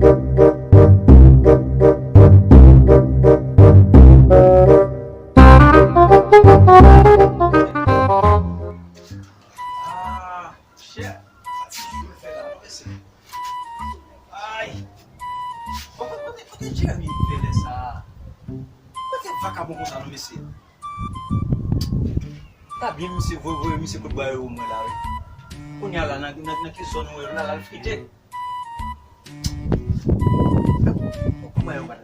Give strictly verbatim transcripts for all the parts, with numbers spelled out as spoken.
Ah, shit. Sa ti jwe fè la, non, mesye. Ay. Bon, kote, kote, kote Jeremy vle lè sa a? Kote vakabon konsa, non, mesye? Ta byen, misye voye, voye misye kout bwa yo mwen la, wi. Kounye a la, nan, nan, nan ki zòn ou ye la, l al frite. Kòman yo ka,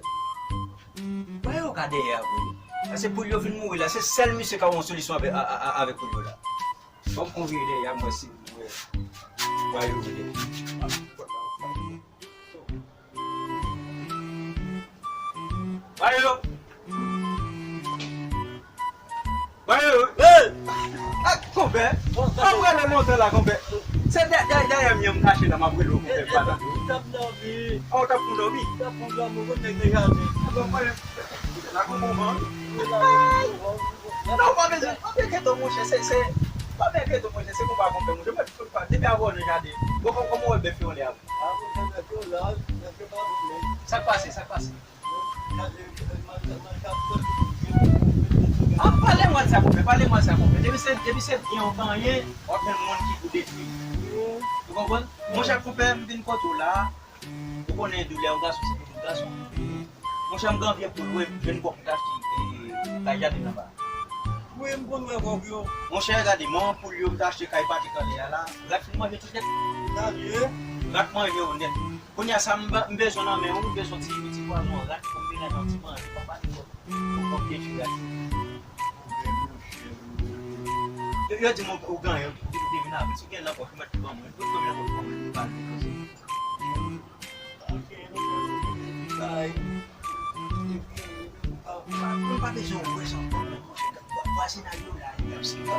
kòman yo ka dèyè a, wi? Paske poul yo fin mouri la, se sèl misye ka wè yon solisyon avè, a, a, a, avèk poul yo la. Fòk konvye dèyè a, mwen si, mwen, mwen yo vle. Bayo! Bayo! Hey! Ah, konpè! An prale lontan la, konpè. Se dèyè, dèyè, dèyè m, m kache la, m ap rele w, konpè, pa tande. An, w t ap pou dòmi? Bon, mwen, la, konpè, mwen. Non, pa bezwen, pa bezwen enkyete w, monchè, se, se, pa bezwen enkyete w, monchè, se konpa konpè, monchè. Mwen, depi avè w nan jaden. Bon, kòman, kòman w wè bèf yo anlè a? Sa k pase, sa k pase? Ah, pale mwen sa, konpè, pale mwen sa, konpè. Depi se, depi se byen ou genyen, w ap jwenn moun ki pou detwi. Ou konprann? Monchè, konpè, m vin kote w la. Ou konnen doulè yon gason, se pou tout gason. Monchè, m gen vye poul, wi, m jwenn kòb m t achte, e, kay jaden anba. Wi, m konn wè kòb yo. Monchè, gade, manman poul yo m t achte kay patik anlè a la, rat fin manje tout nèt. Sa vre? Rat manje yo nèt. Kounye a sa m ba-, m bezwen nan men ou, m bezwen ti, ti pwazon rat pou m vin nan ti manje, pa pale kòb. Pou kòb detwi rat yo. Yo, yo di m ou, ou genyen, ou te vin avè l. Si w gen nan pòch ou, mèt li ban mwen. Ou te vin nan pòch ou, ban mwen, li pa vle koze. Mwen pa bezwen wè sa ankò, men monchè, vwazinay yo la, y ap siveye, y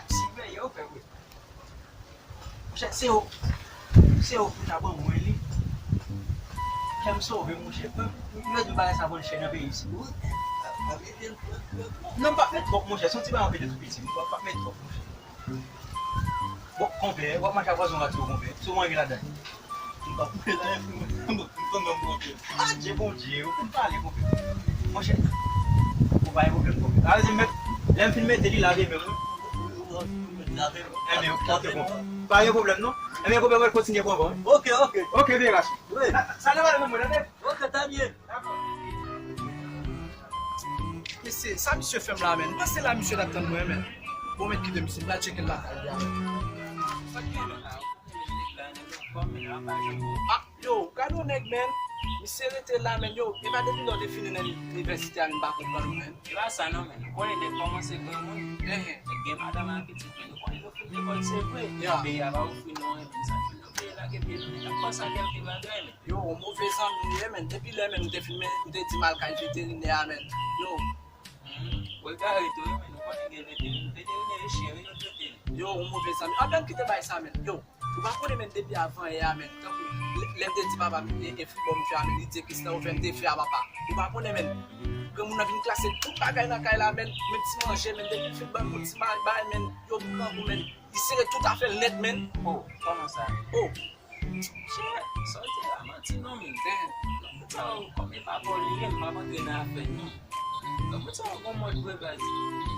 ap siveye, yo fè wi. Monchè, se yo, se yo pou ta ban mwen li. Kè m sove, monchè. Yo di bagay sa vann chè nan peyi isit. Non, m p ap met twòp, monchè. Se yon ti bagay mwen pete tou piti. M p ap met twòp, monchè. Bon, konpè, w ap mache ak pwazon rat yo, konpè. Si w manje ladan. M p ap met ladan, m p ap met ladan, konpè. Adje, Bondye, ou konn pale, konpè. Monchè, ou pa gen pwoblèm, konpè. Sa vle di, m mèt, lè m fin mete li, lave men m, wi. Enben, ok, konpè. Pa gen pwoblèm, non. Enben, konpè, mwen kontinye pran van, wi. Ok, ok. Ok, byen, gason. Wi. Sa, sa, nou pale nan mwen, tande? Ok, ta byen. Dakò. Mesye, sa misye fè m la, menn? Panse la misye t ap tann mwen, menn. Bon, menn, kite misye, m pral tcheke l lakay li a, menn. Ah, yo, gade yon nèg, menn. Misye rete la, menn. Yo, e pa depi lè w te fini nan inivèsite a, menn, m pa konprann ou, menn. E pa sa non, menn. Ou konnen nèg kòmanse granmoun. Nèg gen madanm ak pitit, menn. Ou konnen nou fin lekòl, se vre. Peyi a pa ofri nou anyen, menn, sa fin nan peyi la, gen peyi nou, nèg ap panse a kèlke bagay, menn. Yo, yon move zanmi m ye, menn. Depi lè, menn, m te fin, menn, m te di m al kay veterinè a, menn. Yo. Hmm, ou egare tou, wi, menn. Ou konnen gen veterinè, veterinè e chen, wi, yo trete l. Yo, yon move zanmi. Anben, kite bay sa, menn. Yo, ou pa konnen, menn, depi avan yè a, menn. Tankou lè, lè m te di papa m, e, e foutbòl m fè a, menn, li di e kis la ou fè m te fè a, papa. Ou pa konnen, menn. Granmoun nan vin klase tout bagay nan kay la, menn. Menm ti manje, menn, depi l fin ban m yon ti bagay, menn. Yo, m grangou, menn. Li sere tout afè l nèt, menn. Oh, kòman sa? Oh. Chè, sa w di la manti non, menn. Granmoun sa yo, kòm e pa pa w li ye, m p ap antre nan afè l non. Granmoun sa yo gon mòd vre baz.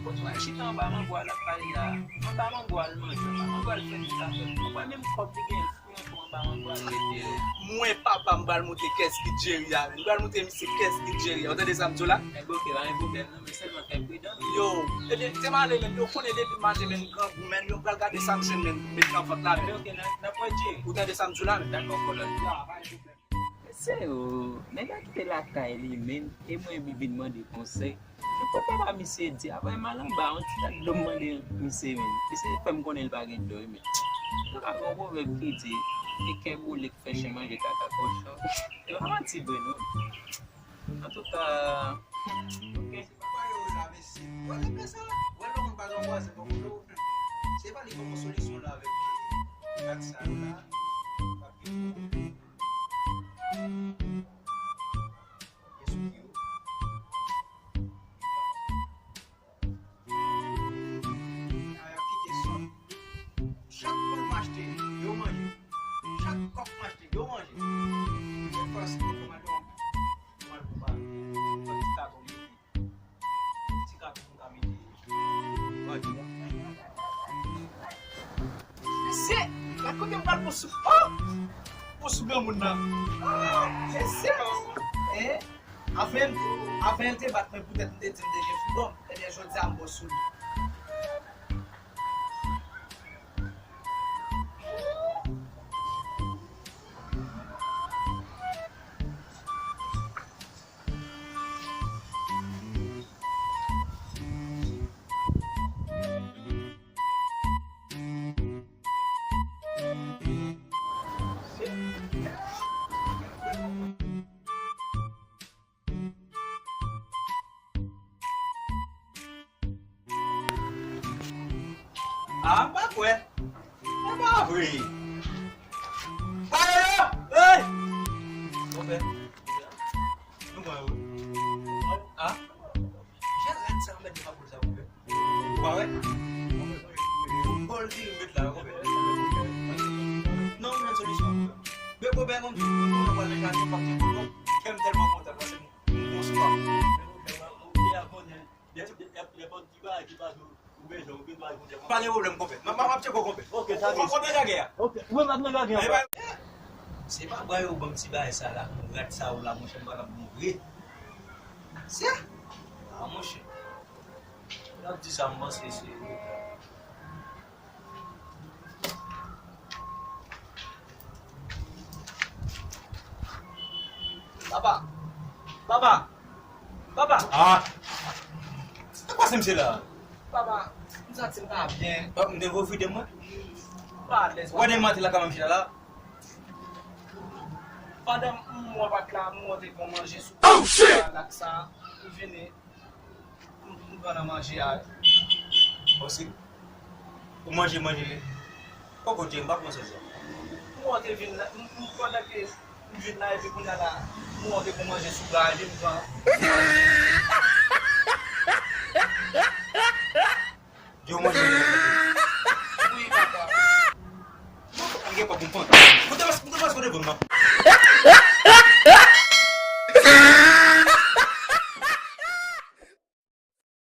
Kot w al chita anba mango a l ap pale la? Anba mango a l manje, anba mango a l fè tout afè l. Ou kwè menm kòb li gen fri ankò anba mango a l mete yo? Mwen, papa, m pral montre kès ki Jerry a, menn. M pral montre misye kès ki Jerry a. Ou tande sa m di w la? Enben, ok, pa gen pwoblèm non. Men sèlman fè pridan. Yo, epi te m ale, menn, yo konnen depi m mache, menn, grangou, menn, yo pral gade sa m jwenn, menn, pou met nan vant la, menn. Ok, n a, n ap wè Jerry. Ou tande sa m di w la, menn? Dakò, kolonèl. Mesye, yo, nèg la kite lakay li, menn, e mwen epi vin mande konsèy. Men papa misye di, apre m al anba, yon ti tak dlo m mande misye, menn. Misye fè m konnen l pa gen dlo, wi, menn. Nan ka gen yon pwovèb ki di, e kè boule k fè chen manje kaka kochon. E pa manti vre, non. Antouka, ok. Se pa yo la, mesye. Wè nèg la sa? Wè lè moun pa gen vwazen, bon, yo, se pa li kòman solisyon la avèk, ak sa yo la. Pa gen. Yes, ok. Sa y ap kite sòt. Chak poul m achte, yo manje. Chak kòk m achte, yo manje. Kote m pral pou sou, oh! Pou sou granmoun nan. Ah, mesye! Eh? Avan, avan l te bat mwen poutèt m te di m te gen fridòm. Ebyen, jodi a m bò sou li. Ah, m pa kwè. E pa vre. Ayo! Hey! Konpè. Nou pran yo. Ah? Jan rad sa anmède pa poul sa, konpè. Ou pa wè? M bòl diri m met la, konpè. Non, m jwenn solisyon. Men konpè, konn di, m konnen w pral nan jaden, m p ap di w non. Kè m tèlman kontan, paske m, m gon swa. Pa gen pwoblèm, konpè. M ap, m ap tcheke w, konpè. Ok, sa gen. Konpè, lagè a. Ok, ou menm ap nan lagè a. Se pa bwa yo ban m ti bagay sa la, rad sa yo la, monchè, m pa kab mouri. Se, ah, monchè. N ap di sa, m panse se. Papa! Papa! Papa! Ah! Sa k pase misye la? Papa, m santi m pa byen. Papa, m te voye fide mwen. M pa alèz, papa. Ou wè demen maten la kòman m chita la? Pandan m wè w pa t la, m wè w te pran manje sou lak sa, m vini. M, m pran nan manje a. Osi, ou manje, manje. Poko dje, m pa pran sèl sa. M wè w te vin la, m, m, pandan ke m vin la, epi kounye a la, m wè w te pran manje sou bra, epi m pran.